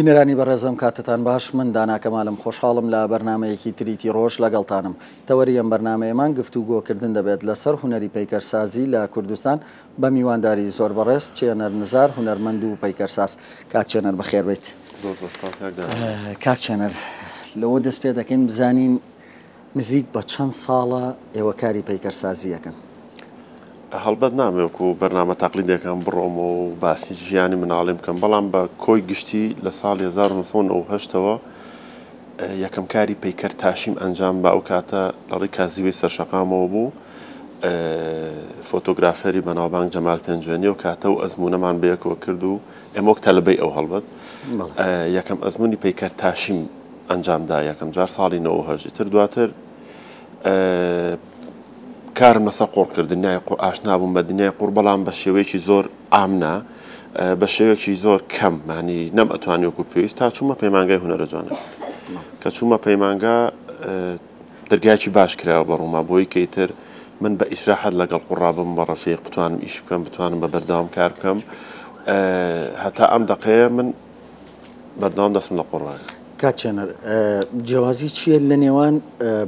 بینەرانی بەڕێزم کاتتان باش من دانا کەمالم خۆشحاڵم لە بەرنامەیەکی تری تیڕۆژ لەگەڵتانم تەوەری ئەم بەرنامەیەمان گفتوگۆکردن دەبێت لەسەر هونەری پەیکەرسازی لە کوردستان بە میوانداری زۆر بەڕێز چێنەر نزار هونەرمەند و پەیکەرساز کاک چێنەر بەخێر بێیت. زۆر زۆر سپاس کاک دانا. کاک چێنەر لەوە دەست پێ دەکەین بزانین نزیک بە چەند ساڵە ئێوە کاری پەیکەرسازی ئەکەن؟ هەڵبەت نامەوێ وەکو بەرنامە تەقلیدیەکان بڕۆم و باسی ژیانی مناڵیم بکەم، بەڵام بە کۆی گشتی لە ساڵی 1998 ەوە یەکەم کاری پەیکەرتاشیم ئەنجام با، ئەو کاتە لە ڕێی کازیوەی سەرشەقامەوە بوو، فۆتۆگرافەری بەناوبانگ جەمال پێنجوێنی ئەو کاتە و ئەزموونەمان بەیەکەوە کرد و ئێمە وەک تەلەبەی ئەو هەڵبەت یەکەم ئەزموونی پەیکەرتاشیم ئەنجام دا یەکەم جار ساڵی 98 ئیتر دواتر کارم لەسەر قوڕ کرد دنیای قوڕ ئاشنا بووم بە دنیای قوڕ بەڵام بە شێوەیەکی زۆر عام نا بە شێوەیەکی زۆر کەم مانی نەم ئەتوانی وەکو پێویست تا چوومە پەیمانگای هونەرە جوانە کە چوومە پەیمانگا دەرگایەکی باش کرایەوە بە ڕووما بۆی کە ئیتر من بە ئیسراحەت لەگەڵ قوڕا بم بە ڕەفیق بتوانم ئیش بکەم بتوانم بە بەردەوام کار بکەم هەتا ئەم دەقەیە من بەردەوام دەستم لە قوڕایە. کاک چێنەر جیاوازی چییە لە نێوان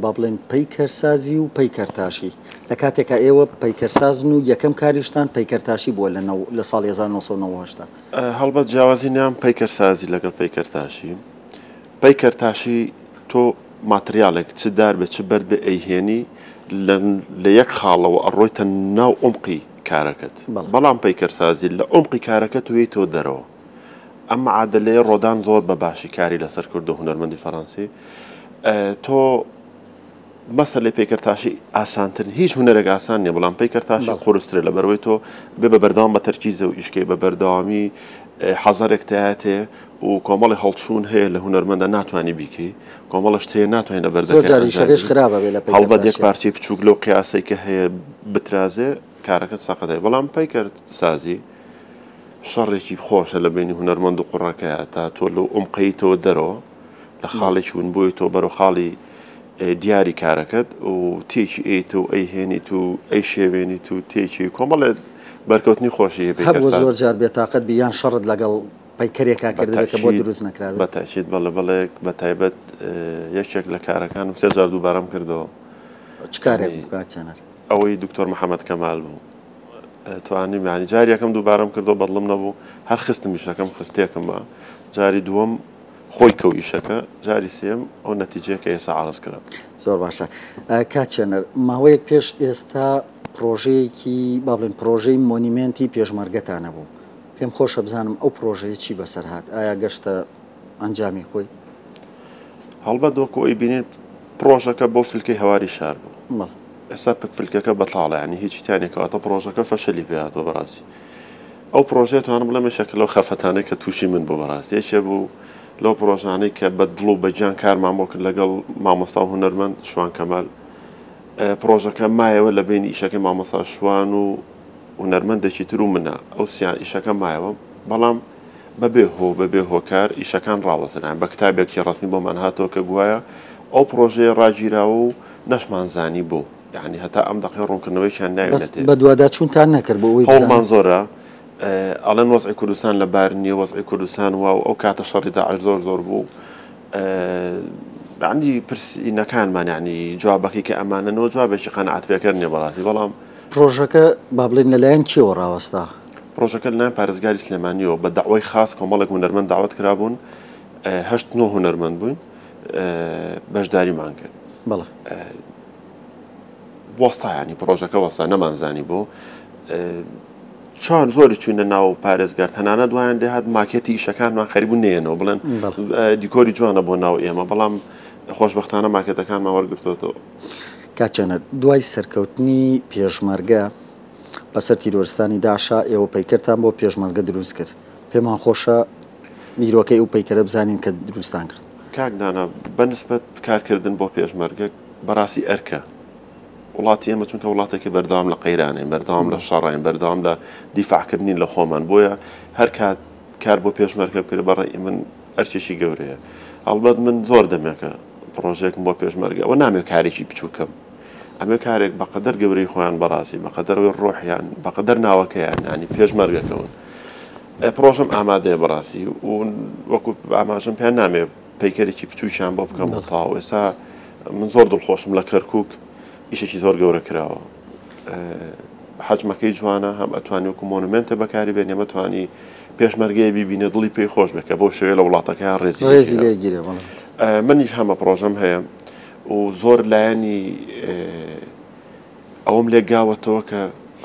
با بڵێن پەیکەرسازی و پەیکەرتاشی لە کاتێکا ئێوە پەیکەرسازن و یەکەم کاریشتان پەیکەرتاشی بووە لە لە ساڵی 1998 هەڵبەت جیاوازی نێوان پەیکەرسازی لەگەڵ پەیکەرتاشی پەیکەرتاشی تۆ ماتریالێک چ دار بێ چ بەرد بێ ئەیهێنی لە یەک خاڵەوە ئەڕۆیتە ناو عومقی کارەکەت بەڵام پەیکەرسازی لە عومقی کارەکەت و یەیتەوە دەرەوە ئەم معادلەیە ڕۆدان زۆر بە باشی کاری لەسەر کردو هونەرمەندی فەرەنسی تۆ مەسەلەی پەیکەرتاشی ئاسانتر هیچ هونەرێک ئاسان نییە بەڵام پەیکەرتاشی قورسترە لەبەرئەوەی تۆ بێ بە بەردەوام بە تەرکیزە و ئیشکەی بە بەردەوامی حەزەرێک تایەتێ و کۆمەڵی هەڵچوون هەیە لە هونەرمەندە ناتوانانی بیکەی کۆمەڵە شت هەیە ناتوانین لە بەردەکەی زۆر جاریش ئەنجامی خراپە بێ لە هەڵبەت یەک پەیکەرتاشیە. پارچەی بچووک لەو قیاسەی کە هەیە بترازێ کارەکەت سەقەت دەبێ بەڵام پەیکەرسازی شەڕێکی خۆشە لە بەینی هونەرمەند و قوڕەکەیا تا تۆ لەو عومقەیتەوە دەرەوە لە خاڵێکی ونبوویتەوە بەرەو خاڵی دیاری کارەکەت و تێکی ئەیت و ئەیهێنیت و ئەیشێوێنیت و تێکی کۆمەڵێ بەرکەوتنی خۆشی هەیە هەبووە پەیکەرساز. زۆر جار بێتاقەت بی یان شەڕت لەگەڵ پەیکەرێکا کردبێ کە بۆت بەتەئکید دروست نەکرابێ؟ بەتەئکید بەڵێ بەڵێ بەتایبەت یەکێک لە کارەکانم سێ جار دووبارەم کردەوە چ کارێک یانی بوو کاک چێنەر؟ ئەوەی دکتۆر محەمەد کەمال بوو توانیم یانی جاری یەکەم دووبارەم کردەوە بەدڵم نەبوو هەر خستم ئیشەکەم خست تێکم ما جاری دووەم خۆی کەو ئیشەکە جاری سێم ئەو نەتیجەیە کە ئێستا عەرز کرا. زۆر باشە کاک چێنەر ماوەیەک پێش ئێستا پڕۆژەیەکی با بڵێین پڕۆژەی مۆنیمێنتی پێشمەرگەتان هەبوو پێم خۆشە بزانم ئەو پڕۆژەیە چی بەسەر هات ئایا گەشتە ئەنجامی خۆی؟ هەڵبەت وەکو ئەیبینین پڕۆژەکە بۆ فلکەی هەواری شار بوو بەڵێ. ئێستا فلکەکە بەتاڵە یانی هیچی تیا نیە کەواتە پڕۆژەکە فەشەلی پێ هاتووە بەڕاستی ئەو پڕۆژەیە توانم بڵێم یەکێکە لەو خەفەتانەی کە تووشی من بوو بەڕاستی یەکێ بوو لەو پڕۆژانەی کە بە دڵ و بە گیان کارمان بۆ کرد لەگەڵ مامۆستا و هونەرمەند شوان کەمال پڕۆژەکە مایەوە لە بینی ئیشەکەی مامۆستا شوان و هونەرمەندێکی تر و منە ئەو سیان ئیشەکە مایەوە بەڵام بەبێ هۆ بەبێ هۆکار ئیشەکان ڕاوەستران بە کتابێکی ڕەسمی بۆمان هاتەوە کە گوایە ئەو پڕۆژەیە ڕاگیراوە و نەشمان زانی بۆ یانی هەتا ئەم دەقەی ڕوونکردنەوەیەکیان بەس ناوینەتێ. بەدواداچوونتان نەکرد بۆ ئەوەی هەوڵمان بزانن؟ زۆرە ئەڵێن وەزعی کوردستان لە بار نییە وەزعی کوردستان وا و ئەو کاتە شەڕی داعش زۆر زۆر بوو یانی پرسینەکانمان یانی جوابەکەی کە ئەمانەنەوە جوابێکی قەناعەت پێکەر نییە بەڕاستی بەڵام پرۆژەکە با بڵێین لەلایەن کێوە ڕاوەستا؟ پرۆژەکە لەلایەن پارێزگاری سلێمانییەوە بە دەعوەی خاس کۆمەڵێک هونەرمەند دەعوەت کرابوون هەشت نۆ هونەرمەند بووین بەشداریمان کرد. بەڵێ. وەستا یانی پرۆژەکە وەستا نەمانزانی بۆ چۆن زۆری چوینە ناو پارێزگار تەنانەت وایان لێهات ماکێتی ئیشەکانمان خەریبوو نێنەوە بڵێن دیکۆری جوانە بۆ ناو ئێمە بەڵام خۆشبەختانە ماکێتەکانمان وەرگرتووەتەوە. کاک چێنەر دوای سەرکەوتنی پێشمەرگە بەسەر تیرۆرستانی داعشا ئێوە پەیکەرتان بۆ پێشمەرگە دروست کرد پێمان خۆشە بیرۆکەی ئەو پەیکەرە بزانین کە دروستان کرد. کاک دانا بە نسبەت کارکردن بۆ پێشمەرگە بەڕاستی ئەرکە وڵاتی ئێمە چونکە وڵاتێکی بەردەوام لە قەیرانین بەردەوام لە شەڕین بەردەوام لە دیفاعکردنین لە خۆمان بۆیە هەر کات کار بۆ پێشمەرگە بکرێت بە ڕەئی من ئەرکێکی گەورەیە هەڵبەت من زۆر دەمێکە پڕۆژەیەکم بۆ پێشمەرگە ئەوە نامەوێت کارێکی بچووکەم ئەمێ کارێک بەقەدەر گەورەی خۆیان بەڕاستی بەقەدەر ئەوەی ڕۆحیان بەقەدەر ناوەکەیان یانی پێشمەرگەکەون. پڕۆژەم ئامادەیە بەڕاستی و وەکو ئاماژەم پێیان نامێ پەیکەرێکی بچووکیان بۆ بکەم و تەواو. ئێستا من زۆر دڵخۆشم لە کەرکووک ئیشێکی زۆر گەورە کراوە. حەجمەکەی جوانە، هەم ئەتوانی وەکو مۆنومێنتە بەکاری بێنی، هەم ئەتوانی پێشمەرگەیە بیبینێ دڵی پێی خۆش بێ کە بەو شێوەیە لە وڵاتەکەیان ڕێزی لێ ڕێزی لێ گیرێ، بەڵێ. منیش هەمە پڕۆژەم هەیە و زۆر لایەنی ئەوەم لێک گاوەتەوە کە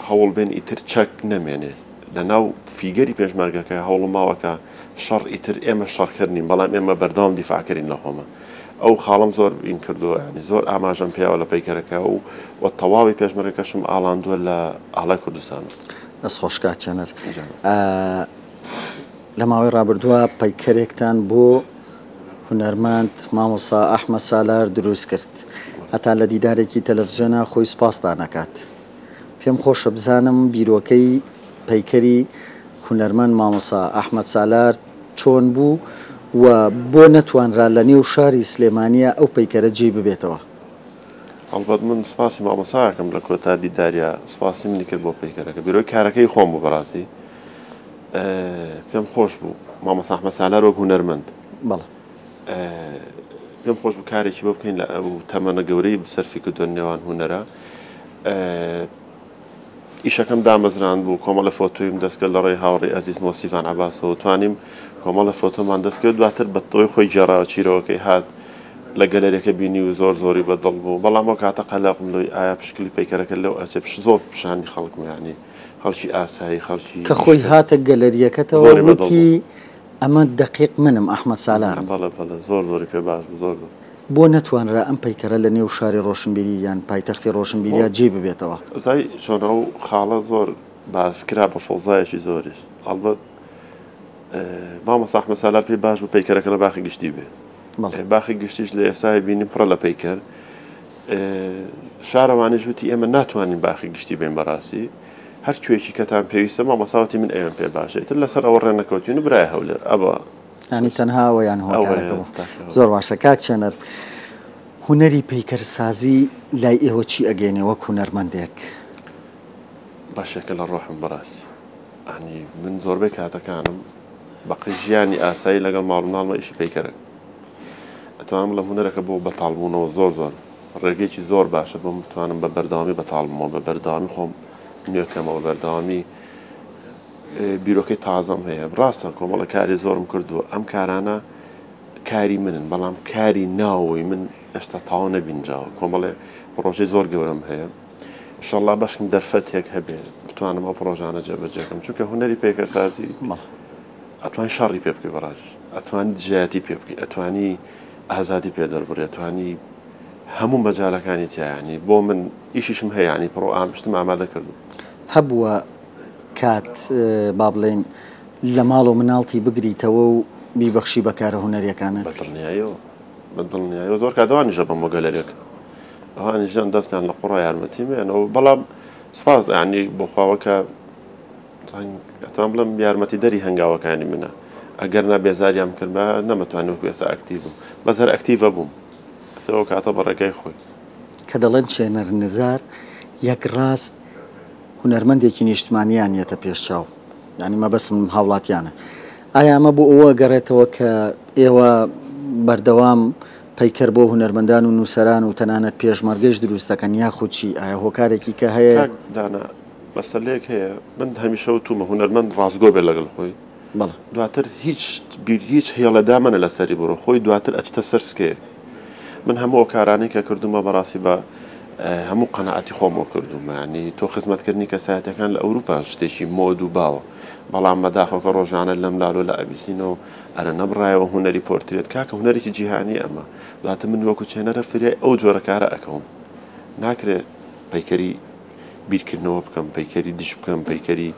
هەوڵ بێن ئیتر چەک نەمێنێ لە ناو فیگەری پێشمەرگەکە هەوڵم ماوە کە شەڕ ئیتر ئێمە شەڕکەر نین بەڵام ئێمە بەردەوام دیفاعکەرین لە خۆمان ئەو خاڵەم زۆر ئین کردووە یانی زۆر ئاماژەم پێیاوە لە پەیکەرەکە و و تەواوی پێشمەرگەکەشم ئاڵاندووە لە ئاڵای کوردستان. دەست خۆش کاک چێنەر. لە ماوەی ڕابردووە پەیکەرێکتان بۆ هونەرمەند مامۆستا ئەحمەد سالار دروست کرد هەتا لە دیدارێکی تەلەفزیۆنا خۆی سوپاستان ئەکات. پێم خۆشە بزانم بیرۆکەی پەیکەری هونەرمەند مامۆستا ئەحمەد سالار چۆن بوو و بۆ نەتوانرا لە نێو شاری سلێمانییە ئەو پەیکەرە جێی ببێتەوە؟ هەڵبەت من سپاسی مامۆستا ئەکەم لە کۆتا دیداریا سپاسی منی کرد بۆ پەیکەرەکە بیرۆی کارەکەی خۆم بوو بەڕاستی پێم خۆش بوو مامۆستا ئەحمەد سالار وەک هونەرمەند بەڵێ پێم خۆش بوو کارێکی بۆ بکەین لە ئەو تەمەنە گەورەی سەرفی کردووە نێوان هونەرە ئیشەکەم دامەزراند بوو کۆمەڵە فۆتۆیم دەستکرد لە ڕێی هاوڕێی ئەزیز مۆسیڤان عەباسەوە توانیم کۆمەڵە فۆتۆمان دەستکرد دواتر بە تۆی خۆی گێڕاوە چیرۆکەی هات لە گەلەریەکە بینی و زۆر زۆری بە دڵ بوو بەڵام ئەو کاتە قەلەقم لۆی ئایا پشکلی پەیکەرەکە لەو ئەچێ پش زۆر پیشانی خەڵکم یانی خەڵکی ئاسایی خەڵکی کە خۆی هاتە گەلەریەکەتەوە زۆری بە دڵ وتی بوو. ئەمە دەقیق منم ئەحمەد سالارم. بەڵێ بەڵێ زۆر زۆری پێ باش بوو زۆر زۆر. بۆ نەتوانرا ئەم پەیکەرە لە نێو شاری ڕۆشنبیری یان پایتەختی ڕۆشنبیریا جێی ببێتەوە؟ زای چۆن ئەو خاڵە زۆر باس کرا بە فەوزایەکی زۆریش ئەڵبەت مامۆستا ئەحمەد سالار پێی باش بوو پەیکەرەکە لە باخی گشتی بێ باخی گشتیش لە ئێستای بینیم پڕە لە پەیکەر شارەوانیش وتی ئێمە ناتوانین باخی گشتی بین بەڕاستی هەر کوێکی کەتان پێویستە مامۆستا وتی من ئەوێم پێ باشە ئیتر لەسەر ئەوە ڕێ نەکەوتین و برای هەولێر ئەوە یانی تەنها ئەوە یان هۆکارەکە بوو زۆر باشە کاک چێنەر هونەری پەیکەرسازی لای ئێوە چی ئەگەینێ وەک هونەرمەندێک؟ بەشێکە لە ڕۆحم بەڕاستی ئەنی من زۆربەی کاتەکانم بەقی ژیانی ئاسایی لەگەڵ ماڵ و مناڵمە ئیشی پەیکەرەکەم ئەتوانم بڵێم هونەرەکە بۆ بەتاڵبوونەوە زۆر زۆر ڕێگەیەکی زۆر باشە بۆم بتوانم بە بەردەوامی بەتاڵ بمەوە بە بەردەوامی خۆم نوێ کەمەوە بەردەوامی بیرۆکەی تازەم هەیە ڕاستە کۆمەڵە کاری زۆرم کردووە ئەم کارانە کاری منن بەڵام کاری ناوەوەی من هێشتا تەواو نەبینراوە کۆمەڵێ پڕۆژەی زۆر گەورەم هەیە ئیشەڵا بەشکم دەرفەتێک هەبێ بتوانم ئەو پڕۆژانە جێبەجێ بکەم چونکە هونەری پەیکەرسازی ئەتوانی شەڕی پێ بکەی بەڕاستی ئەتوانی دژایەتی پێ بکەی ئەتوانی ئازادی پێ دەربڕی ئەتوانی هەموو مەجالەکانی تیایانی بۆ من ئیشیشم هەیە ینی پڕۆ ئام شتم ئامادە کردو. هەبووە کات با بڵێین لە ماڵ و مناڵتی بگریتەوە و بیبەخشی بە کارە هونەریەکانت؟ بە دڵنیاییەوە بە دڵنیاییەوە زۆر کات ئەوانیش ئەبەم بۆ گەلەریەک ئەوانیش دەن دەستیان لە قوڕە یارمەتیم ئەیەنەوە بەڵام سپاس یانی بۆ خواوە کە ئەتوانم بڵێم یارمەتیدەری هەنگاوەکانی منە ئەگەر نا بێزاریان بکردبا نەمەتوانی وەکو ئێستا ئەکتیڤ بم بەس هەر ئەکتیڤە بووم ئیتر ئەو کاتە بە ڕێگای خۆی. کە دەڵێن چێنەر نزار یەک ڕاست هونەرمەندێکی نیشتمانیان یەتە پێش چاو یانی مەبەستم هاوڵاتیانە ئایا ئەمە بۆ ئەوە ئەگەڕێتەوە کە ئێوە بەردەوام پەیکەر بۆ هونەرمەندان و نووسەران و تەنانەت پێشمەرگەیش دروست دەکەن یاخود چی ئایا هۆکارێکی کە هەیە؟ کاک دانا مەسەلەیەک هەیە من هەمیشە وتومە هونەرمەند ڕاستگۆ بێت لەگەڵ خۆی بەڵێ. دواتر هیچ بیر هیچ هێڵێ دامەنە لەسەری بڕۆ خۆی دواتر ئەچتە سەر سکەیەک من هەموو ئەو کارانەی کە کردومە بەڕاستی بە هەموو قەناعەتی خۆمەوە کردومە یانی تۆ خزمەتکردنی کەسایەتەکان لە ئەوروپا شتێکی مۆد و باوە بەڵام بەداخەوە کە ڕۆژانە لەم لالۆ لە ئەبیسینەوە ئەرە نەبڕایەوە هونەری پۆرترێت کاکە هونەرێکی جیهانی ئەمە دواتر من وەکو چێنەرە فریای ئەو جۆرە کارە ئەکەوم ناکرێ پەیکەری بیرکردنەوە بکەم، پەیکەری دژ بکەم، پەیکەری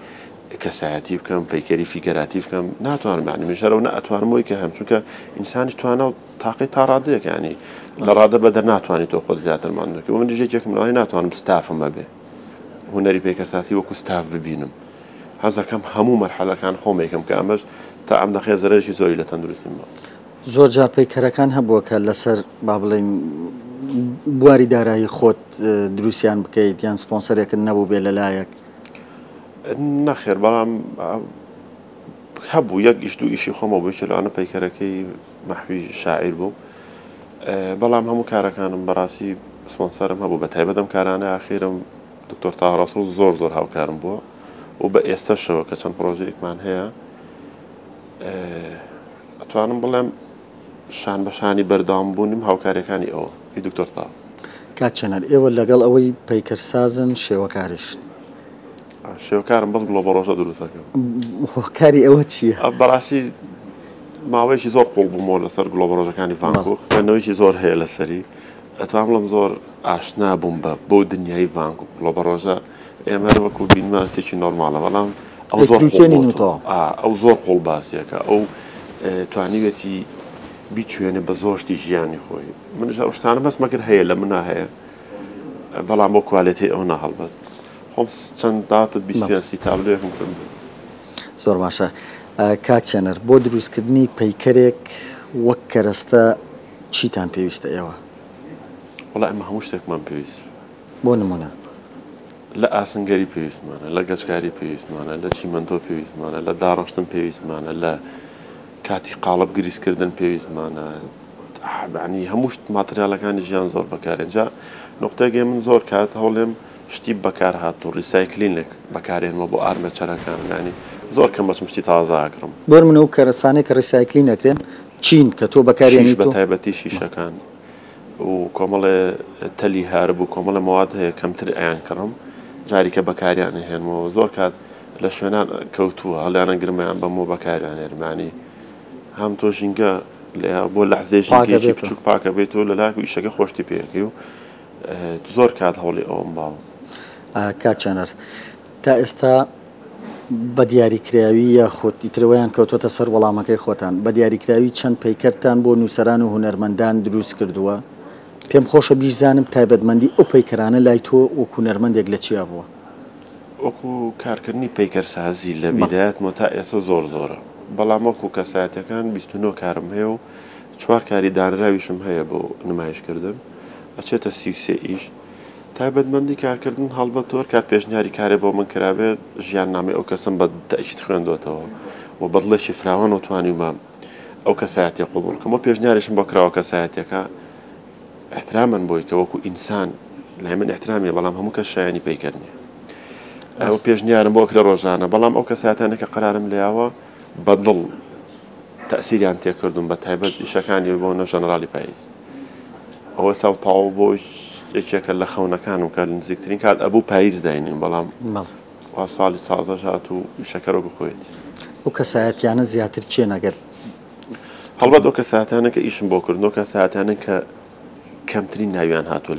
کەسایەتی بکەم، پەیکەری فیگەراتیڤ بکەم، ناتوانم یانی منیش هەر ئەو نەئەتوانم وەی کە هەم چونکە ئینسانیش توانا و تاقەی تا ڕادەیەکە یانی لە ڕادە بەدەر ناتوانانی تۆ خۆت زیاتر ماندوو بکەی و منیش یەکێکم لەوانەی ناتوانم ستافم هەبێ هونەری پەیکەرسازی وەکو ستاف ببینم حەز دەکەم هەموو مەرحەلەکان خۆم یکەم کە ئەمەش تا ئەم دەقەیە زەرەرێکی زۆری لە تەندروستیم بووە. زۆر جار پەیکەرەکان هەبووە کە لەسەر با بڵێین بواری دارایی خۆت دروستیان بکەیت یان سپۆنسەرێکت نەبووبێ لە لایەک؟ نەخێر بەڵام هەبوو یەک ئیش دوو ئیشی خۆمەوە بوو یەکێ لەوانە پەیکەرەکەی مەحوی شاعیر بوو بەڵام هەموو کارەکانم بەڕاستی سپۆنسەرم هەبوو بە تایبەت ئەم کارانە ئاخیرم دکتۆر تاها ڕەسوڵ زۆر زۆر هاوکارم بووە و بە ئێستەشەوە کە چەند پرۆژەیەکمان هەیە ئەتوانم بڵێم شان بە شانی بەردەوام بوونم هاوکاریەکانی ئەوە ی دکتۆر تاها. کاک چنار ئێوە لەگەڵ ئەوەی پەیکەرسازن شێوەکاریشن؟ شێوەکارم بەس گڵۆپەڕۆژە دروست ئەکەم. هۆکاری ئەوە چییە؟ بەڕاستی ماوەیەکی زۆر قوڵ بوومەوە لەسەر گڵۆپەڕۆژەکانی ڤان گۆخ، خوێندنەوەیەکی زۆر هەیە لەسەری، ئەتوانم بڵێم زۆر ئاشنا بووم بە بۆ دنیای ڤان گۆخ. گڵۆپەڕۆژە ئێمە هەر وەکوو بینمان شتێکی نۆرماڵە، بەڵام ئەو زۆر قوڵ بۆتەوە. ئەو زۆر قوڵ باسیەکە، ئەو توانیویەتی بیچوێنێ بە زۆر شتی ژیانی خۆی. منیش ئەو شتانە بەس مەگەر هەیە لە منا هەیە، بەڵام بۆ کوالێتی ئەو نا هەڵبەت. خۆم چەند داتت 25 سی تابلۆیەکم کرد. زۆر باشە کاک چێنەر بۆ دروستکردنی پەیکەرێک وەک کەرەستە چیتان پێویستە ئێوە؟ وەڵا ئێمە هەموو شتێکمان پێویستە. بۆ نمونە؟ لە ئاسنگەری پێویستمانە، لە گەچکاری پێویستمانە، لە چیمەنتۆ پێویستمانە، لە داڕشتن پێویستمانە، لە کاتی قاڵب گریسکردن پێویستمانە، یانی هەموو شت ماتریالەکانی ژیان زۆر بەکارێن. جا نوقتەیەک هەیە من زۆر کات هەوڵێم شتی بەکارهاتوو ڕیسایکلینێک بەکارێنمەوە بۆ ئارمێچەرەکانم یانی زۆر کەم بەچم شتی تازە ئەکڕم. بۆ نمونە ئەو کەرەسانەی کە ڕیسایکلین ئەکرێن چین کە تۆ بەکاریێنیت شیش بەتایبەتی شیشەکان و کۆمەڵێ تەلی هارب و کۆمەڵێ مەواد هەیە کەمتر ئەیانکڕم جاریکە بەکاریان ئەهێنمەوە زۆر کات لە شوێنان کەوتووە هەڵیانەگرم ئەیانبەمەوە بەکاریان ئەهێنم یانی هەم تۆ ژینگە بۆ لەحزەی ژینگەیەکی بچووک پاکە بێتەوە لەلاک و ئیشەکە خۆشتی پێ ئەکەی و زۆر کات هەوڵی ئەوەم باوە. کاک چنار تا ئێستا بە دیاریکراوی یاخود ئیتر ئەوەیان کەوتۆتە سەر وەڵامەکەی خۆتان بە دیاریکراوی چەند پەیکەرتان بۆ نووسەران و هونەرمەندان دروست کردووە؟ پێم خۆشە بیزانم تایبەتمەندی ئەو پەیکەرانە لای تۆ وەک هونەرمەندێک لە چیا بووە؟ وەکو کارکردنی پەیکەرسازی لە بیدایەتمەوە تا ئێستا زۆر زۆرە، بەڵام وەکو کەسایەتیەکان 29 کارم هەیە و چوار کاری دانراویشم هەیە بۆ نمایشکردن ئەچێتە 33 ئیش. تایبەتمەندی کارکردن هەڵبەت تۆ هەر کات پێشنیاری کارێ بۆ من کرابێت ژیاننامەی ئەو کەسەم بە تەئکید خوێندۆتەوە و بە دڵێکی فراوانەوە توانیومە ئەو کەسایەتیە قبوڵ کەم و پێشنیاریشم بۆ کراوە کەسایەتیەکە ئیحترامەن بۆی کە وەکو ئینسان لای من ئیحترامیە بەڵام هەموو کەس شایانی پەیکەر نییە ئەو پێشنیارم بۆ کرێ ڕۆژانە بەڵام ئەو کەساتانە کە قەرارم لێیاوە بە دڵ تەئسیریان تێکردوم بە تایبەت ئیشەکانی بۆ نە ژەنەرالی پاییز ئەوە ساو تاو بۆ یەکێکە لە خەونەکانم کە نزیکترین کات ئەبوو پاییز داینیم بەڵام وا ساڵی تازەش هات و ئیشەکە وەکو خۆیەتی. ئەو کەسایەتیانە زیاتر کێن ئەگەر هەڵبەت ئەو کەسایەتیانە کە ئیشم بۆ کردن ئەو کەسایەتیانەن کە کەمترین ناویان هاتووە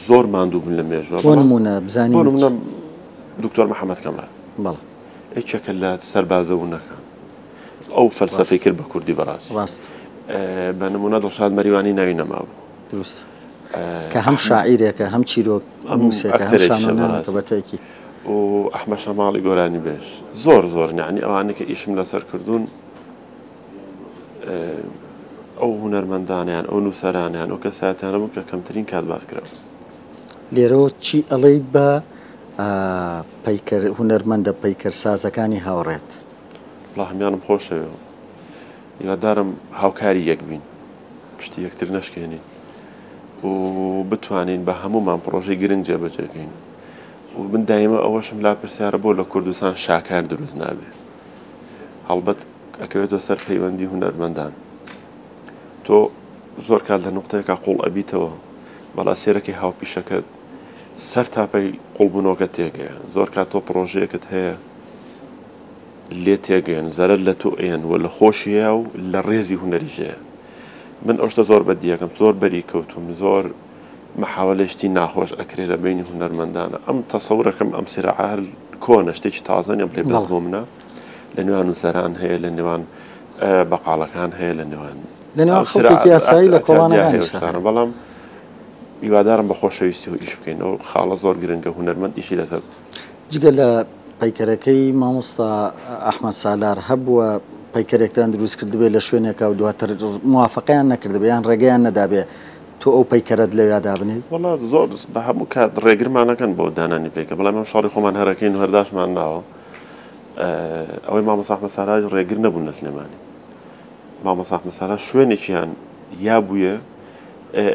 زۆر ماندوو بوون لە مێژووە بۆ نموونە بزانین بۆ نموونە دکتۆر محەممەد کەمال بەڵێ یەکێکە لە سەربازە ونەکان ئەو فەلسەفەی کرد بە کوردی بەڕاستی ڕاست بە نموونە دڵشاد مەریوانی ناوی نەمابوو دروست کە هەم شاعیرێکە هەم چیرۆک نووسێکە هەم شانۆنامەکە بە تەئکید و ئەحمەد شەماڵی گۆرانی بێژ زۆر زۆر یعنی ئەوانەی کە ئیشم لەسەر کردوون ئەو هونەرمەندانیان ئەو نووسەرانیان ئەو کەسایەتیانە بوون کە کەمترین کات باس کراون. لێرەوە چی ئەڵێیت بە پەیکەر هونەرمەندە پەیکەرسازەکانی هاوڕێت؟ وەڵا هەموویانم خۆشەوێ و هیوادارم هاوکاری یەک بین پشتی یەکتر نەشکێنین و بتوانین بە هەموومان پڕۆژەی گرنگ جێبەجێ کەین و من دایمە ئەوەشم لا پرسیارە بۆ لە کوردستان شاکار دروست نابێ هەڵبەت ئەکەوێتەوە سەر پەیوەندی هونەرمەندان تۆ زۆر کات لە نوقتەیەکا قوڵ ئەبیتەوە بەڵا سێرەکەی هاوپیشەکەت سەر تاپەی قوڵبوونەوەکە تێگەیە زۆر کات تۆ پڕۆژەیەکت هەیە لێ تێگەیەن زەرەر لە تۆ ئەیەن و لە خۆشیەیە و لە ڕێزی هونەریش هەیە من ئەو شتە زۆر بەدیەکەم زۆر بەری کەوتوم زۆر مەحاوەلەی شتی ناخۆش ئەکرێ لە بەینی هونەرمەندانە ئەم تەسەورەکەم ئەم سراعە هەر کۆنە شتێکی تازە نیە بڵێ بەس بۆ منە لە نێوان نووسەران هەیە لە نێوان بەقاڵەکان هەیە لە نێوان لە نێوان خەڵکێکی ئاسایی لە کۆڵانەکانیش هەیە بەڵام هیوادارم بە خۆشەویستی و ئیش بکەین ئەو خاڵە زۆر گرنگە هونەرمەند ئیشی لەسەر جگە لە پەیکەرەکەی مامۆستا ئەحمەد سالار هەبووە پەیکەرێکتان دروست کردبێ لە شوێنێکا و دواتر موافقەیان نەکردبێ یان ڕێگەیان نەدابێ تۆ ئەو پەیکەرەت لەویا دابنێی؟ وەڵا زۆر بە هەموو کات ڕێگرمان ئەکەن بۆ دانانی پەیکەر بەڵام ئێمە شەڕی خۆمان هەر ئەکەین و هەر داشمان ناوە. ئەوەی مامۆستا ئەحمەد ساراج ڕێگر نەبوون لە سلێمانی. مامۆستا ئەحمەد ساراج شوێنێکیان یا بوویە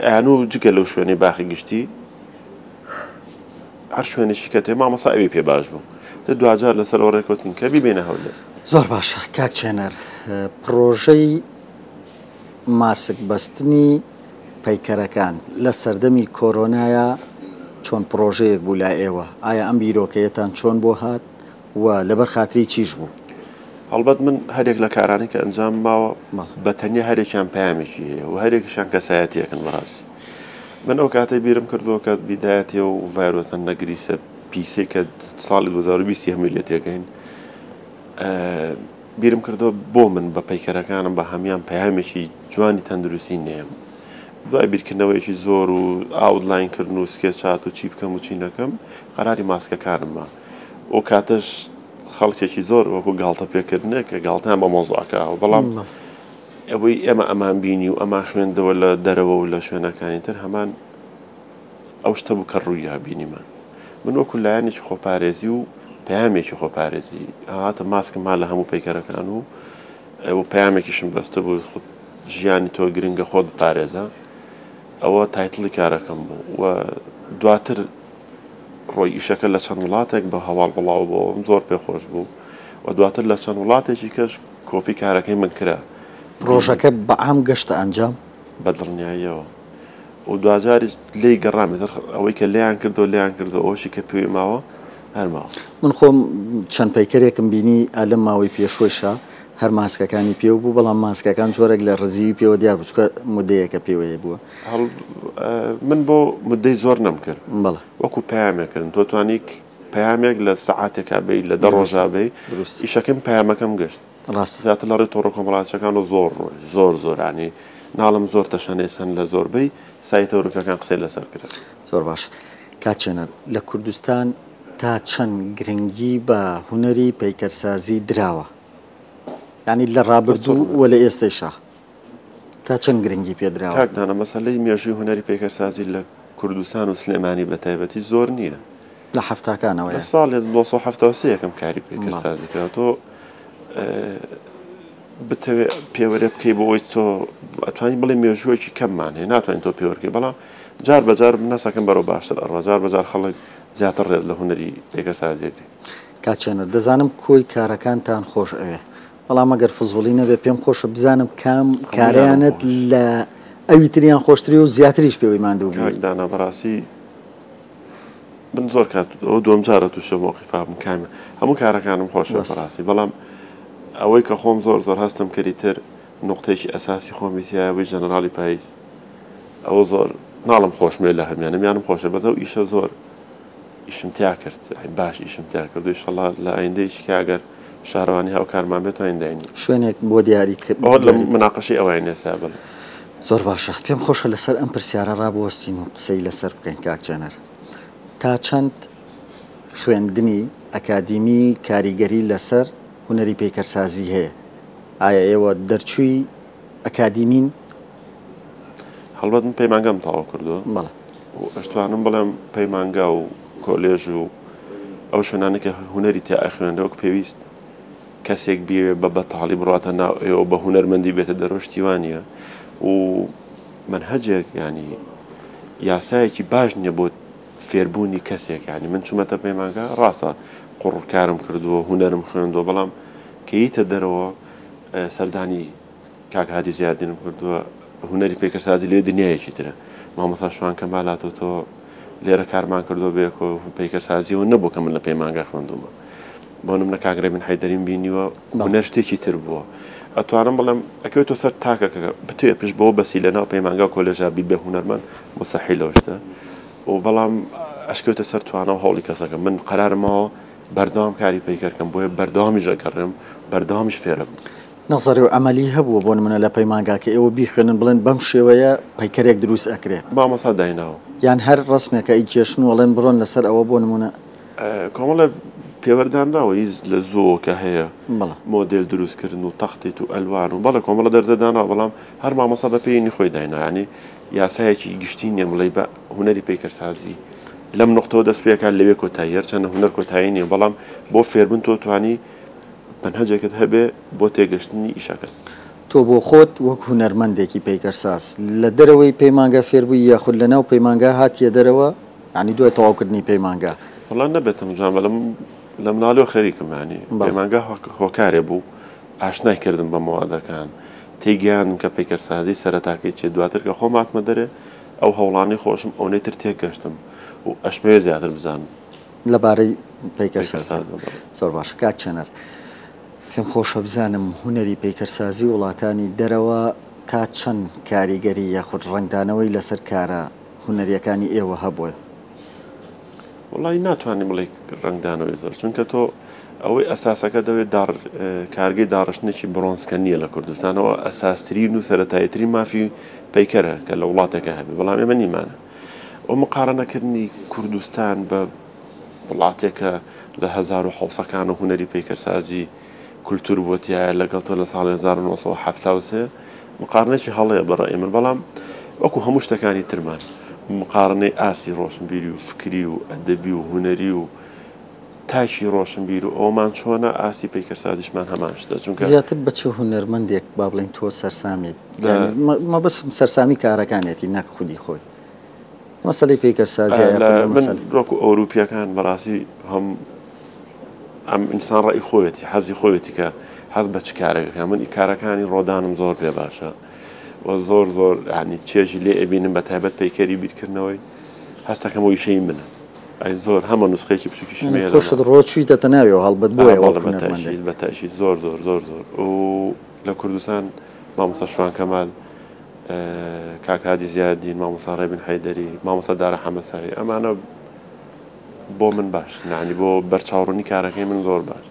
ئەیان و جگە لەو شوێنەی باخی گشتی هەر شوێنێکی کە تێ مامۆستا ئەوی پێ باش بوو. دە دواجار لەسەر ئەوە ڕێکەوتین کە بیبەینە هەولێر. زۆر باشە کاک چێنەر، پڕۆژەی ماسک بەستنی پەیکەرەکان لە سەردەمی کۆرۆنایا چۆن پڕۆژەیەک بوو لای ئێوە؟ ئایا ئەم بیرۆکەیەتان چۆن بۆ هات و لەبەر خاتری چیش بوو؟ هەڵبەت من هەریەک لە کارانەی کە ئەنجامم ماوە بە تەنیا هەریەکیان پەیامێکی هەیە و هەریەکیشیان کەسایەتییەکن بەڕاستی من ئەو کاتەی بیرم کردەوە کە بیدایەتی ئەو ڤایرۆسە نەگریسە پیسەی کە ساڵی 2020 هەمووی لێ تێگەین بیرم کردەوە بۆ من بە پەیکەرەکانم بە هەموان پەیامێکی جوانی تەندروستی نێم دوای بیرکردنەوەیەکی زۆر و outline کردن و سکێچات و چی بکەم و چی نەکەم قەراری ماسکەکانم ما ئەو کاتەش خەڵکێکی زۆر وەکو گاڵتە پێکردنێک کە گاڵتەیان بە مەوزوعەکە هەبوو بەڵام ئەوەی ئێمە ئەمان بینی و ئەمان خوێندەوە لە دەرەوە و لە شوێنەکانی تر هەمان ئەو شتە بوو کە ڕوویا بینیمان من وەکو لایەنێکی خۆپارێزی و پەیامێکی خۆپارێزی هاتە ماسکم ها لە هەموو پەیکەرەکان و ئەو پەیامێکیشم بەستە بوو خود ژیانی تۆ گرنگە خۆت بپارێزە ئەوە title ی کارەکەم بوو و دواتر ڕۆی ئیشەکە لە چەند وڵاتێک بە هەواڵ بڵاو بۆوەم زۆر پێ خۆش بوو و دواتر لە چەند وڵاتێکی کەش کۆپی کارەکەی من کرا. پڕۆژەکە بە عام گەشتە ئەنجام؟ بە دڵنیاییەوە و دواجاریش لێی گەڕام ئیتر ئەوەی کە لێیان کردەوە لێیان کردەوە ئەوەشی کە پێی ماوە هەر ماوە. من خۆم چەند پەیکەرێکم بینی ئا لەم ماوەی پێشوەیشا هەر ماسکەکانی پێوە بوو بەڵام ماسکەکان جۆرێک لە ڕزیوی پێوە دیار بوو چونکە مودەیەکە پێوەیە بووە. هەڵ من بۆ مدەی زۆر نەمکرد بەڵێ. وەکو پەیامێک کردم تۆ توانی پەیامێک لە سەعاتێکا بەی لە دە ڕۆژا بەی دروست. ئیشەکەم پەیامەکەم گەشت. ڕاستە. زیاتر لە ڕێی تۆڕە کۆمەڵایەتیەکانەوە زۆر ڕۆی زۆر زۆر یانی ناڵێم زۆر تەشەنەی سەند لە زۆربەی سایتە ئەوروپیەکان قسەی لەسەر کرا. زۆر باشە کاک چێنەر لە کوردستان تا چەند گرنگی بە هونەری پەیکەرسازی دراوە؟ یانی لە ڕابردوو و لە ئێستەیشا تا چەند گرنگی پێ دراوە؟ کاک دانا مەسەلەی مێژووی هونەری پەیکەرسازی لە کوردستان و سلێمانی بە تایبەتی زۆر نییە. لە حەفتاکانەوەیە. لە ساڵی 1973 یەکەم کاری پەیکەرسازی کرا. تۆ بتەوێ پێوەرێ بکەی بۆ ئەوەی تۆ ئەتوانی بڵێ مێژووەکی کەممان هەیە ناتوانین تۆ پێوەرکەی بەڵام جار بە جار نەسەکەم بەرەو باشتر ئەڕوا جار بە جار خەڵک زیاتر ڕێز لە هونەری پەیکەرسازی ئەگرێ. کاک چێنەر دەزانم کۆی کارەکانتان خۆش ئەوێ بەڵام ئەگەر فزوڵی نەبێ پێم خۆشە بزانم کام کارەیانت لە ئەوی تریان خۆشتری و زیاتریش پێوەی ماندوو بووی. کاک دانا بەڕاستی من زۆر کات ئەوە دووەم جارە تووشە مۆقیفا بووم کامە هەموو کارەکانم خۆشە بەڕاستی بەڵام ئەوەی کە خۆم زۆر زۆر هەستم کردی تر نقطەیەکی ئەساسی خۆمی تایە بووی ژەنەراڵی پاییز ئەوە زۆر ناڵم خۆشمێ لە هەمیانم یانم خۆشە بەس ئەو ئیشە زۆر ئیشم تیا کرد باش ئیشم تیا کرد و ئیشەڵا لە ئایندەیەکی کە ئەگەر شارەوانی هاوکارمان بێت توانین داینی. شوێنێک بۆ دیاری کرد. ئەوە لە مناقەشەی ئەوەین ئێستا بەڵێ. زۆر باشە پێم خۆشە لەسەر ئەم پرسیارە ڕابوەستین و قسەی لەسەر بکەین کاک جەنەر تا چەند خوێندنی ئەکادیمی کاریگەری لەسەر هونەری پەیکەرسازی هەیە ئایا ئێوە دەرچووی ئەکادیمین؟ هەڵبەت من پەیمانگام تەواو کردووە بەڵێ. و ئەشتوانم بڵێم پەیمانگا و کۆلێژ و ئەو شوێنانەی کە هونەری تیا ئەخوێنرێ وەک پێویست کەسێک بیەوێ بە بەتاڵی بڕاتە ناو ئێوە بە هونەرمەندی بێتە دەرەوە شتی وا نییە و مەنهەجێک یانی یاسایەکی باش نییە بۆ فێربوونی کەسێک یانی من چوومەتە پەیمانگا ڕاستە قوڕ کارم کردووە هونەرم خوێندووە بەڵام کە یتە دەرەوە سەردانی کاک هادی زیادینم کردووە هونەری پەیکەرسازی لێ دنیایەکی ترە مامۆستا شوان کەمال هاتۆتەوە لێرە کارمان کردووە بەیەکەوە پەیکەرسازیەوە نەبوو کە من لە پەیمانگا خوێندوومە بۆ نمونە کاک ڕێبین حەیدەریم بینیوە هونەر شتێکی تر بووە ئەتوانم بڵێم ئەکەوێتەوە سەر تاکەکە بتوێ پشت بەوە بەسی لەناو پەیمانگا و کۆلێژا بی بە هونەرمەند مستحیل لەو شتە و بەڵام ئەشکەوێتە سەر توانا و هەوڵی کەسەکە من قەرارم ماوە بەردەوام کاری پەیکەرکەم بۆیە بەردەوامیش ئەگەڕێم بەردەوامیش فێرەبم. نەزەری و عەمەلی هەبووە بۆ نمونە لە پەیمانگا کە ئێوە بیخوێنن بڵێن بەم شێوەیە پەیکەرێک دروست ئەکرێت؟ مامۆستا دایناوە. یان هەر ڕەسمێکە ئەیکێشن و ئەڵێن بڕۆن لەسەر ئەوە بۆ نمونە؟ کۆمەڵێ پێوەر دانراوە هیچ لە زووەوە کە هەیە بەڵێ. مۆدێل دروست کردن و تەختیت و ئەلوان و بەڵێ کۆمەڵە دەرزە دانراوە بەڵام هەر مامۆستا بە پێی خۆی دایناوە یانی یاسایەکی گشتی نییە بڵێی بە هونەری پەیکەرسازی لەم نوقتەوە دەست پێکات لەوێ کۆتایی هەرچەندە هونەر کۆتایی نییە بەڵام بۆ فێربوون تۆ توانی. مەنهەجێکت هەبێ بۆ تێگەشتنی ئیشەکەت. تۆ بۆ خۆت وەک هونەرمەندێکی پەیکەرساز لە دەرەوەی پەیمانگا فێربووی یاخود لە ناو پەیمانگا هاتیە دەرەوە یانی دوای تەواوکردنی پەیمانگا؟ وەڵا نەبێتم جوان بەڵام لە مناڵیەوە خەریکم یانی پەیمانگا هۆکارێ بوو ئاشنای کردم بە مەوادەکان تێیگەیاندم کە پەیکەرسازی سەرەتاکەی چیە دواتر کە خۆم هاتمە دەرێ ئەو هەوڵانەی خۆشم ئەونەی تر تێگەشتم و ئەشمەوێ زیاتر بزانم. لەبارەی پەیکەرسازی زۆر باشە کاک چێنەر پێم خۆشە بزانم هونەری پەیکەرسازی وڵاتانی دەرەوە تا چەند کاریگەری یاخود ڕەنگدانەوەی لەسەر کارە هونەریەکانی ئێوە هەبووە؟ وەڵی ناتوانانی بڵێ ڕەنگدانەوەی زۆر چونکە تۆ ئەوەی ئەساسەکە دەوێت داڕ کارگەی داڕشتنێکی بڕۆنزکە نییە لە کوردستانەوە ئەساسترین و سەتاییترین مافی پەیکەرە کە لە وڵاتێکە هەبێ بەڵام ئێمە نیمانە و مقارەنەکردنی کوردستان بە وڵاتێک کە لە 1700 ەکان و هونەری پەیکەرسازی کولتور بووە تیایە لەگەڵ تۆ لە ساڵی 1973 مقارنەکی هەڵەیە بە ڕەئی من بەڵام وەکو هەموو شتەکانی ترمان مقارنەی ئاستی ڕۆشنبیری و فکری و ئەدەبی و هونەری و تاکی ڕۆشنبیر و ئەومان چۆنە ئاستی پەیکەرسازیشمان هەمان شتە چونکە زیاتر بە چ هونەرمەندێک با بڵێین تۆ سەرسامیت یانی مەبەستم سەرسامی کارەکانیەتی نەک خودی خۆی مەسەلەی پەیکەرسازیە یاخود من وەکو ئەوروپیەکان بەڕاستی هەم ئەم ئینسان ڕەئی خۆیەتی حەزی خۆیەتی کە حەز بە چ کارێکەکە من کارەکانی ڕۆدانم زۆر پێ باشە و زۆر زۆر ینی چێژی لێ ئەبینم بە تایبەت پەیکەری بیرکردنەوەی هەستەکەم ئەو ئیشەی منە ئەی زۆر هەمە نوسخەیەکی بچووکیشم هەیە خۆشت ڕۆ چوویتەتە ناویەوە هەڵبەت بۆیە وەک بەڵێ بە تەئکید هونەرمەندێک. بە تەئکید زۆر زۆر زۆر زۆر و لە کوردستان مامۆستا شوان کەمال کاک هادی زیادین مامۆستا ڕێبین حەیدەری مامۆستا دارا حەمە ساوی ئەمانە بۆ من باش یانی بۆ بەرچاوڕوونی کارەکەی من زۆر باش.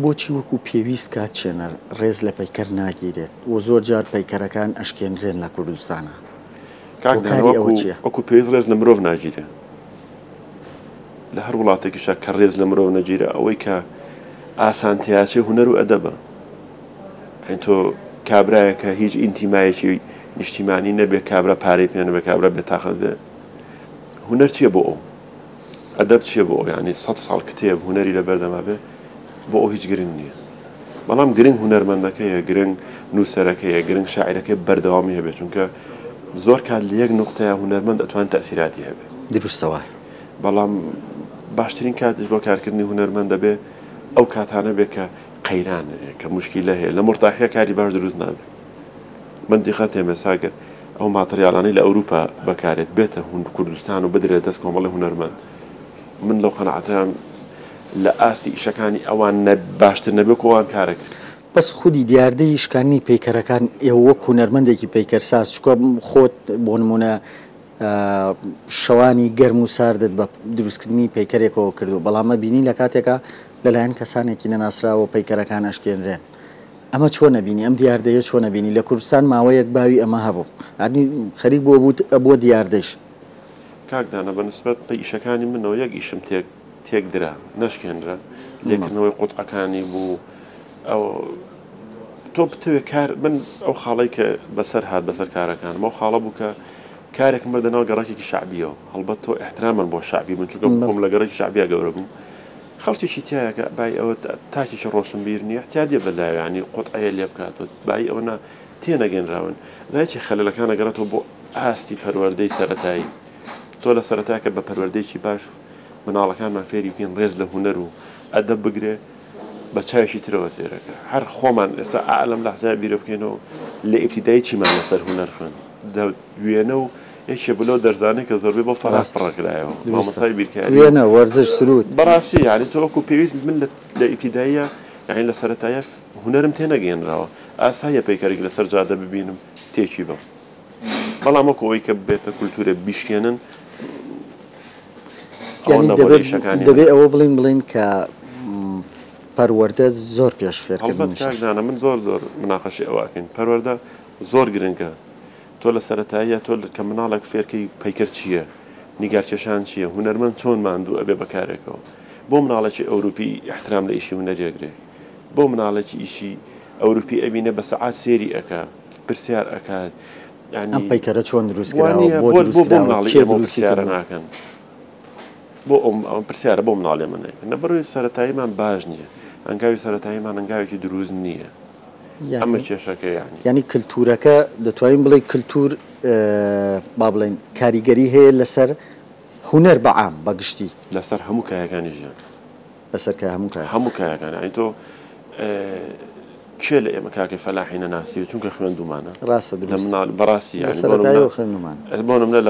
بۆچی وەکو پێویست کاک چێنەر ڕێز لە پەیکەر ناگیرێت و زۆر جار پەیکەرەکان ئەشکێنرێن لە کوردستانا؟ کاک دانا هۆکاری ئەوە وەکو چیە؟ وەکو پێویست ڕێز لە مرۆڤ ناگیرێ. لە هەر وڵاتێکیشا کە ڕێز لە مرۆڤ نەگیرا ئەوەی کە ئاسان تیاچێ هونەر و ئەدەبە. یانی تۆ کابرایەک کە هیچ ئینتیمایەکی نیشتیمانی نەبێ کابرا پارەی پێ نەبێ کابرا بێتاقەت بێ هونەر چییە بۆ ئەو؟ ئەدەب چییە بۆ ئەو؟ یانی سەد ساڵ کتێب هونەری لە بەردەما بێ بۆ ئەو هیچ گرنگ نییە. بەڵام گرنگ هونەرمەندەکەیە، گرنگ نووسەرەکەیە، گرنگ شاعیرەکەی بەردەوامی هەبێ چونکە زۆر کات لە یەک نوقتەیا هونەرمەند ئەتوانێت تەئسیراتی هەبێ. دروستە وایە. بەڵام باشترین کاتیش بۆ کارکردنی هونەرمەند دەبێ ئەو کاتانە بێ کە قەیران هەیە، کە موشکیلە هەیە، لە مورتاحیە کاری باش دروست نابێ. من دیقەت هەیە مێسا گەر ئەو ماتریالانەی لە ئەوروپا بەکارێت بێتە کوردستان و بدرێت دەست کۆمەڵی هونەرمەند من لەو قەناعەتەم لە ئاستی ئیشەکانی ئەوان باشتر نەبێ وەکو ئەوان کارەکرد. بەس خودی دیاردەی شکاندنی پەیکەرەکان ئێوە وەک هونەرمەندێکی پەیکەرساز چونکە خۆت بۆ نموونە شەوانی گەرم و ساردت بە دروستکردنی پەیکەرێکەوە کردووە بەڵام ئەبینی لە کاتێکا لەلایەن کەسانێکی نەناسراوە پەیکەرەکان ئەشکێنرێن ئەمە چۆن ئەبینی ئەم دیاردەیە چۆن ئەبینی لە کوردستان ماوەیەک باوی ئەمە هەبوو یانی خەریک بووە بوو ئەبووە دیاردەیش. کاک دانا بە نسبەت بە ئیشەکانی منەوە یەک ئیشم تێک تێک درا نەشکێنرا لێکردنەوەی قوتعەکانی بوو ئەو تۆ بتەوێ کار من ئەو خاڵەی کە بەسەر هات بەسەر کارەکانم ئەو خاڵە بوو کە کارێکم بردە ناو گەڕەکێکی شەعبیەوە هەڵبەت تۆ ئیحترامەن بۆ شەعبی من چونکە خۆم لە گەڕەکی شەعبیا گەورە بووم خەڵکێکی تایە کە بای ئەوە تاکێکی ڕۆشنبیر نییە احتیادیە بە لایەوە یانی قوتعەیە لێ بکاتەوە بای ئەوە نا تێنەگەنراون دایکی خەلەلەکان ئەگەڕێتەوە بۆ ئاستی پەروەردەی سەرەتایی تۆ لە سەرەتا کە بە پەروەردەیەکی باش مناڵەکانمان فێری بکەین ڕێز لە هونەر و ئەدەب بگرێ بە چاوێکی ترەوە سێرەکە هەر خۆمان ئێستا ئا لەم لەحزەیە بیرە بکەینەوە لە ئیبتیدایی چیمان لەسەر هونەر خوێند دە وێنە و یەکێ بوو لەو دەرزانەی کە زۆربەی بۆ فەراغ ڕاست پڕکرایەوە دروستە مامۆستای بیرکاری وێنە وەرزش سروود. بەڕاستی یانی تۆ وەکو پێویست من لە ئیبتیداییە یانی لە سەرەتایە هونەرم تێنەگەیەنراوە ئاساییە پەیکەرێک لەسەر جادە ببینم تێکی بەم بەڵام وەکو ئەوەی کە ببێتە کولتوورێ بیشکێنن ئەوە یانی نەبووە لە دەبێ ئیشەکانی دەبێ منە. ئەوە بڵێین بڵێین کە پەروەردە زۆر پێش هەڵبەت فێرکردنیشە. کاک دانا من زۆر زۆر مناقەشەی ئەوە ئەکەین پەروەردە زۆر گرنگە تۆ لە سەرەتاییە تۆ کە مناڵێک فێرکەی پەیکەر چییە نیگارکێشان چییە هونەرمەند چۆن ماندوو ئەبێ بە کارێکەوە بۆ مناڵێکی ئەوروپی ئیحترام لە ئیشی هونەری ئەگرێ بۆ مناڵێکی ئیشی ئەوروپی ئەبینێ بە سەعات سێری ئەکا پرسیار ئەکات ئەم یانی پەیکەرە چۆن دروست وا کراوە نییە بۆ بۆ دروست بۆ بۆ کراوە مناڵی کێ ئێمە ئەو دروستی پرسیارە کردووە؟ ناکەن بۆ ئەو ئەم پرسیارە بۆ مناڵی ئێمە ناکەن لەبەرئەوەی سەرەتاییمان باش نییە. هەنگاوی سەرەتاییمان هەنگاوێکی دروست نییە. ئەمە کێشەکە یانی. یانی کلتورەکە دەتوانین بڵێی کلتور با بڵێین کاریگەری هەیە لەسەر هونەر بە عام بە گشتی. لەسەر هەموو کایەکانی ژیان. لەسەر کە هەموو کایەکان. هەموو کایەکان یانی تۆ کێ لە ئێمە کاکەی فەلاحی نەناسیوە چونکە خوێندوومانە. ڕاستە دروست. لە مناڵ بەڕاستی یانی. لە سەرەتایەوە خوێندوومانە. بۆ نمونە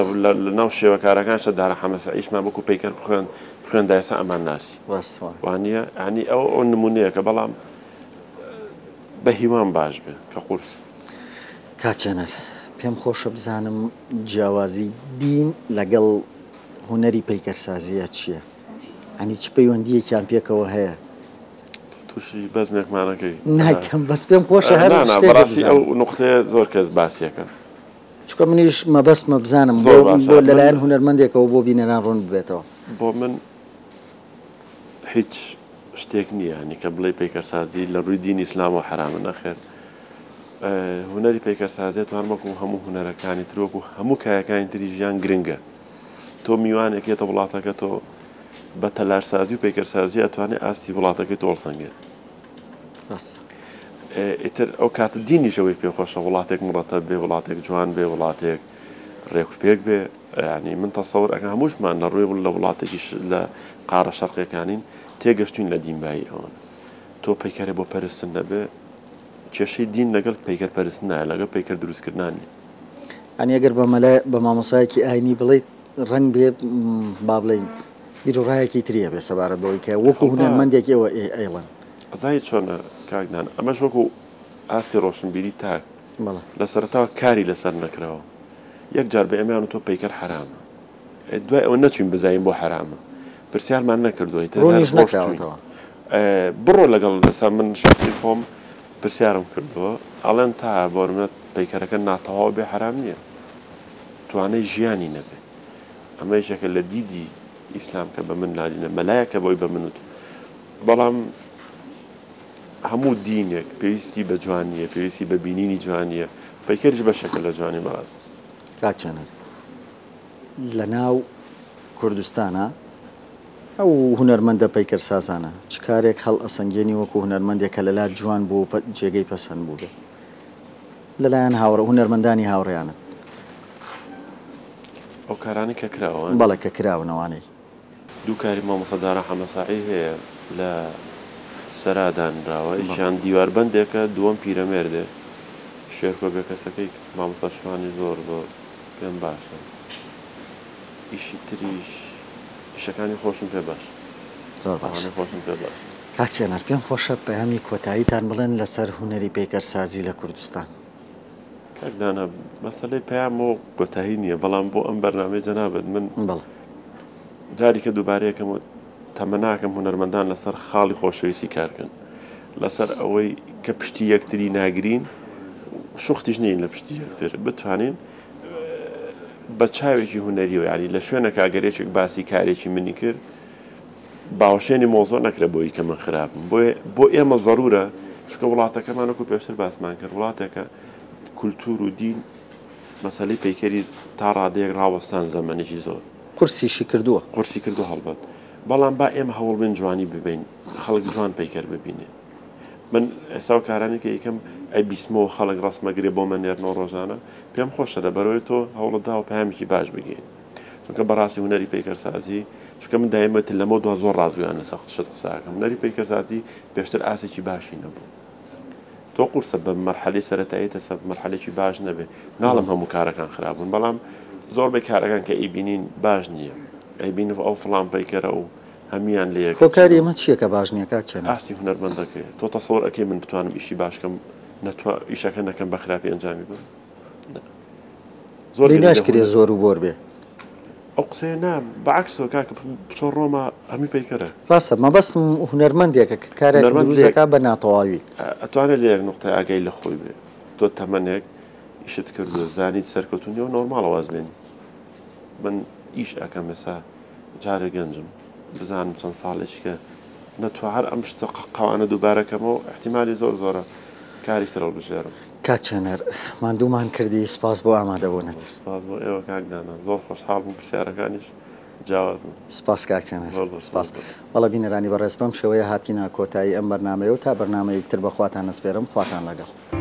لە ناو شێوەکارەکان شتە دارە حەمە سەعیشمان وەکوو پەیکەر بخوێند بخوێندایە ئێستا ئەمان ناسی. ڕاستە. وانییە؟ یانی ئەوە ئەو نمونەیەکە بەڵام بە هیوام باش بێ کە قورس. کاک چێنەر پێم خۆشە بزانم جیاوازی دین لەگەڵ هونەری پەیکەرسازیە چیە؟ یانی چ پەیوەندیەکیان پێکەوە هەیە؟ تووشی بەزمێکمانەکەی ناکەم بەس پێم خۆشە هەر نا نا شتێک بەڕاستی بزانم. ئەو نوقتەیە زۆر کەس باسیەکەن. چونکە منیش مەبەستمە بزانم بۆ زۆر باشە بۆ من لەلایەن هونەرمەندێکەوە بۆ بینەران ڕوون ببێتەوە. بۆ من هیچ شتێک نییە یانی کە بڵێی پەیکەرسازی لە ڕووی دینی ئیسلامەوە حەرامە نەخێر هونەری پەیکەرسازی توان وەکو هەموو هونەرەکانی تر وەکو هەموو کایەکانی تری ژیان گرنگە تۆ میوانێک یەتە وڵاتەکە تۆ بە تەلارسازی و پەیکەرسازی ئەتوانێ ئاستی وڵاتەکەی تۆ هەڵسەنگێت ئیتر ئەو کاتە دینیش ئەوەی پێخۆشە وڵاتێک مڕەتەب بێ وڵاتێک جوان بێ وڵاتێک ڕێک و پێک بێ یانی من تەسەور ئەکەم هەمووشمان لە ڕووی لە وڵاتێکی لە قاڕە شەرقیەکانین تێگەشتوین لە دین بایی ئەوەن تۆ پەیکەرێ بۆ پەرستن نەبێ کێشەی دین لەگەڵ پەیکەر پەرستن نایە لەگەڵ پەیکەر دروستکردنان نیە. یانی ئەگەر بە مەلای بە مامۆستایەکی ئاینی بڵێیت ڕەنگ بێ با بڵێین بیروڕایەکی تری هەبێ سەبارەت بەوەی کە وەکو هونەرمەندێک ئێوە ئەیڵێن. ئەزانی چۆنە کاک دانا ئەمەش وەکو ئاستی ڕۆشنبیری تاک لە سەرەتاوە کاری لەسەر نەکراوە یەک جار بە ئێمەیان وتوە پەیکەر حەرامە دوای ئەوە نەچوین بزانین بۆ حەرامە پرسیارمان نەکردووە ئیتر هەر ڕوونیش ڕۆشتوین نەکراوەتەوە. بڕۆ لەگەڵ ئێستا من شەخسی خۆم پرسیارم کردووە ئەڵێن تا بۆ نمونە پەیکەرەکە ناتەواو بێ حەرام نییە توانای ژیانی نەبێ ئەمە یەکێکە لە دیدی ئیسلام کە بە من لالینە مەلایەکە بۆی بە من وت بەڵام هەموو دینێک پێویستی بە جوانییە، پێویستی بە بینینی جوانییە، پەیکەریش بەشێکە لە جوانی بەڕاست. کاک چێنەر لە ناو کوردستانا ئەو هونەرمەندە پەیکەرسازانە چ کارێک هەڵئەسەنگێنی وەکو هونەرمەندێک کە لەلات جوان بوو و جێگەی پەسەند بووبێ لەلایەن هاوڕێ هونەرمەندانی هاوڕێیانت؟ ئەو کارانەی کە کراون؟ بەڵێ کە کراون ئەوانەی. دوو کاری مامۆستا دارا حەمەسەعی هەیە لە سەرا دانراوە یەکیان دیواربەندێکە دووەم پیرەمێردێ شێرکۆ بێکەسەکەی مامۆستا شوانی زۆر زۆر پێم باشە ئیشی تریش ئیشەکانی خۆشم پێ باشە زۆر باش ئەوانەی خۆشم پێ باشە. کاک چێنەر پێم خۆشە پەیامی کۆتاییتان بڵێن لەسەر هونەری پەیکەرسازی لە کوردستان. کاک دانا مەسەلەی پەیام بۆ کۆتایی نییە بەڵام بۆ ئەم بەرنامەی جەنابت من بەڵێ. جاریکە دووبارەیەکەم و تەمەناکەم هونەرمەندان لەسەر خاڵی خۆشەویستی کارکەن لەسەر ئەوەی کە پشتی یەکتری ناگرین شوختیش نین لە پشتی یەکتر بتوانین بە چاوێکی هونەریەوە یانی لە شوێنەکە ئەگەر یەکێک باسی کارێکی منی کرد باوەشێنی مۆزۆ نەکرێ بۆی کە من خراپم بۆیە بۆ ئێمە زەرورە چونکە وڵاتەکەمان وەکو پێشتر باسمان کرد وڵاتێکە کولتور و دین مەسەلەی پەیکەری تا ڕادەیەک ڕاوەستان زەمەنێکی زۆر قورسیشی کردووە. قورسی کردووە هەڵبەت بەڵام با ئێمە هەوڵ بێن جوانی ببەین خەڵک جوان پەیکەر ببینێ من ئێستا و کارانی کە یکەم ئەیبیسمەوە خەڵک ڕەسمەگرێ بۆ مە نێرنەوە ڕۆژانە پێم خۆشە لەبەرەوەی تۆ هەوڵت داوە پەیامێکی باش بگەیەنی چونکە بەڕاستی هونەری پەیکەرسازی چونکە من دایمە تر لەمە دوا زۆر ڕاستگۆیان لەسەر شت قسە ئەکەم هونەری پەیکەرسازی پێشتر ئاستێکی باشی نەبوو تۆ قورسە بە مەرحەلەی سەرەتایی تەسە مەرحەلێکی باش نەبێ ناڵم هەموو کارەکان خراپ بوون بەڵام زۆربەی کارەکان کە ئەیبینین باش نییە ئەیبین ئەو فڵان پەیکەرە و هەموویان لە یەک هۆکاری ئەمە چییە کە باش نییە کاک چێنە؟ ئاستی هونەرمەندەکەیە تۆ تەسەور ئەکەی من بتوانم ئیشی باش کەم نەتوا ئیشەکە نەکەم بە خراپی ئەنجامی بم زۆر ناشکرێ زۆر و بۆر بێ. ئەو قسەیە نا بە عەکسەوە کاکە بچۆ ڕۆما هەمووی پەیکەرە. ڕاستە مەبەستم هونەرمەندێکە کە کارێک دروست ئەکا بە ناتەواوی. ئەتوانێت لە یەک نوقتە ئاگای لە خۆی بێ تۆ تەمەنێک ئیشت کردووە زانیت سەرکەوتوو نییە و نۆرماڵە واز بێنی من ئیش ئەکەم ئێستا جارێ گەنجم بزانم چەند ساڵێکی کە نەتوا هەر ئەم شتە قەوانە دووبارە کەمەوە ئیحتیمالی زۆر زۆرە کاری تر هەڵبژێرم. کاک چێنەر ماندوومان کردی سوپاس بۆ ئامادەبوونت. سوپاس بۆ ئێوە کاک دانا زۆر خۆشحاڵ بووم پرسیارەکانیش. جیاوازن. سپاس کاک چێنەر. زۆر زۆر سپاس. سپاس بۆ تۆ. بەڵێ بینەرانی بەڕێز بەم شێوەیە هاتینە کۆتایی ئەم بەرنامەیە و تا بەرنامەیەک تر بە خواتان ئەسپێرم خواتان لەگەڵ.